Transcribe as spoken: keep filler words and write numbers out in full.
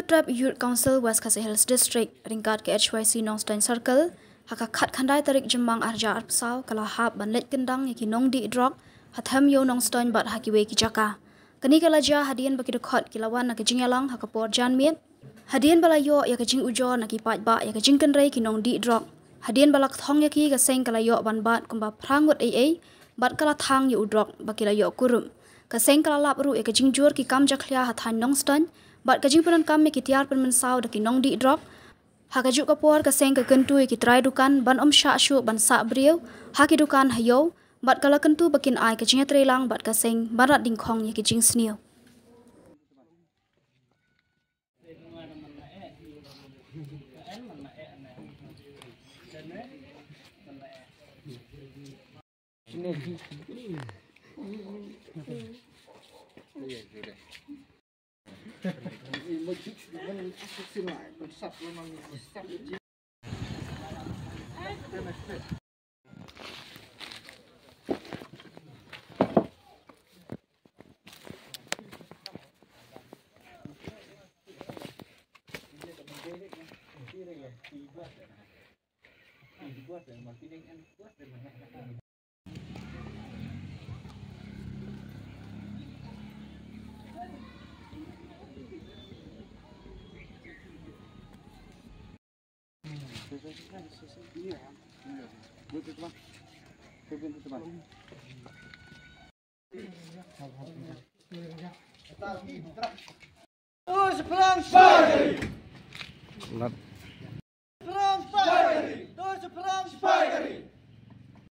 Trep Youth Council West Khasi Hills District ryngkat ka H Y C Nongstoiñ Circle ha ka khatkhyndai tarik Jymmang arhajar arphew saw ka la hap ban leit kyndang ïa ki nongdih drok ha Them Ïew Nongstoiñ bad ha kiwei ki jaka. Kane ka la jia hadien ba ki dkhot ki la wan na ka jingïalang ha ka por janmiet hadien ba la ïoh ïa ka jingujor na ki paidbah ïa ka jingkynrei ki nongdih drok. Hadien ba la kthong ïa ki, ka seng ka la ïoh ban bat kumba phra ngut ei ei bad ka la thang ïa u drok ba ki la ïoh kurup. Ka seng ka la lap ruh ïa ka jingjur ki kam jakhlia ha thaiñ Nongstoiñ bad ka jingpyndonkam ïa ki tiar pynmynsaw da ki nongdih drok. Ha kajuh ka por ka seng ka kyntu ïa ki trai dukan ban ym shah shuh ban sah briew ha ki dukan ha ïew bad ka la kyntu ba kin ai ka jingïatreilang bad ka seng ban rat dyngkhong ïa ki jingsniew.